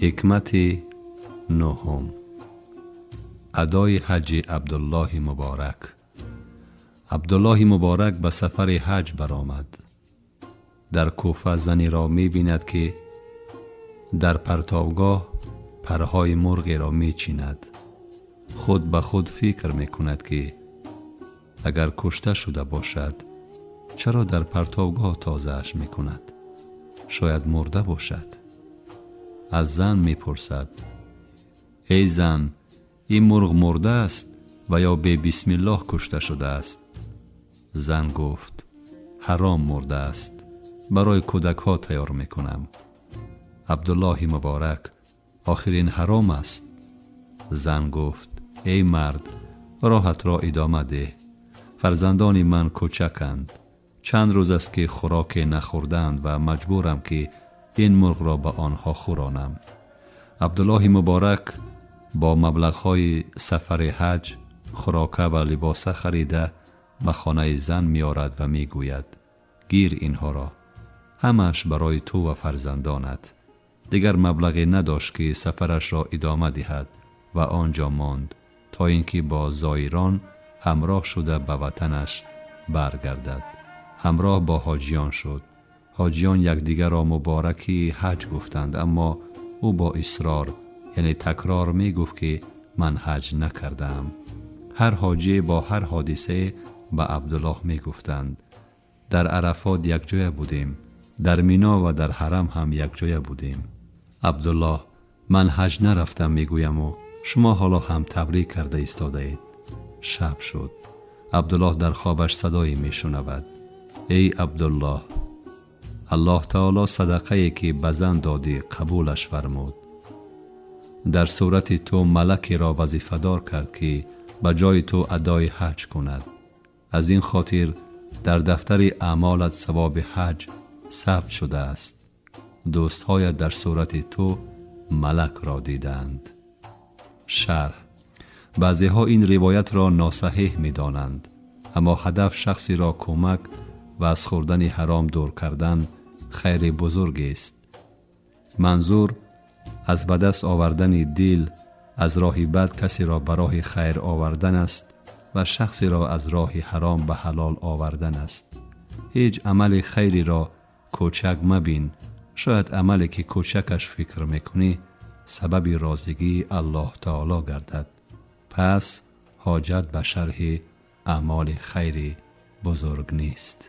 Ҳикмати нуҳум: адои ҳаҷи Абдуллоҳи Муборак. Абдуллоҳи Муборак ба сафари ҳаҷ баромад. Дар Куфа занеро мебинад, ки дар партобгоҳ парҳои мурғеро мечинад. Худ ба худ фикр мекунад, ки агар кушта шуда бошад, чаро дар партобгоҳ тозааш мекунад? Шояд мурда бошад. Аз зан мепурсад: «Эй зан, ин мурғ мурда аст ва ё бе бисмиллоҳ кушта шудааст?» Зан гуфт: «Ҳаром мурда аст, барои кӯдакҳо тайёр мекунам». Абдуллоҳи Муборак: «Охир ин ҳаром аст». Зан гуфт: «Эй мард, роҳатро идома деҳ, фарзандони ман кӯчаканд, чанд рӯз аст, ки хӯроке нахӯрдаанд ва маҷбурам, ки ин мурғро ба онҳо хӯронам». Абдуллоҳи Муборак бо маблағҳои сафари ҳаҷ хӯрока ва либоса харида, ба хонаи зан меорад ва мегӯяд: «Гир инҳоро, ҳамааш барои ту ва фарзандонат». Дигар маблағе надошт, ки сафарашро идома диҳад, ва он ҷо монд, то ин ки бо зоирон ҳамроҳ шуда, ба ватанаш баргардад. Ҳамроҳ бо ҳоҷиён шуд. Ҳоҷиён якдигарро муборакии ҳаҷ гуфтанд, аммо ӯ бо исрор, яъне такрор, мегуфт, ки ман ҳаҷ накардаам. Ҳар ҳоҷие бо ҳар ҳодисае ба Абдуллоҳ мегуфтанд: «Дар Арафот якҷоя будем, дар Мино ва дар ҳарам ҳам якҷоя будем». Абдуллоҳ: «Ман ҳаҷ нарафтам мегӯяму шумо ҳоло ҳам табрик карда истодаед». Шаб шуд. Абдуллоҳ дар хобаш садое мешунавад: «Эй Абдуллоҳ, Аллоҳ таоло садақае, ки ба зан додӣ, қабулаш фармуд. Дар сурати ту малакеро вазифадор кард, ки ба ҷои ту адои ҳаҷ кунад. Аз ин хотир дар дафтари аъмолат савоби ҳаҷ сабт шудааст. Дӯстҳоят дар сурати ту малакро дидаанд». Шарҳ: баъзеҳо ин ривоятро носаҳеҳ медонанд, аммо ҳадаф шахсеро кӯмак ва аз хӯрдани ҳаром дур кардан хайри бузургест. Манзур аз ба даст овардани дил аз роҳи бад касеро ба роҳи хайр овардан аст ва шахсеро аз роҳи ҳаром ба ҳалол овардан аст. Ҳеҷ амали хайреро кӯчак мабин. Шояд амале, ки кӯчакаш фикр мекунӣ, сабаби розигии Аллоҳ таоло гардад. Пас ҳоҷат ба шарҳи аъмоли хайри бузург нест.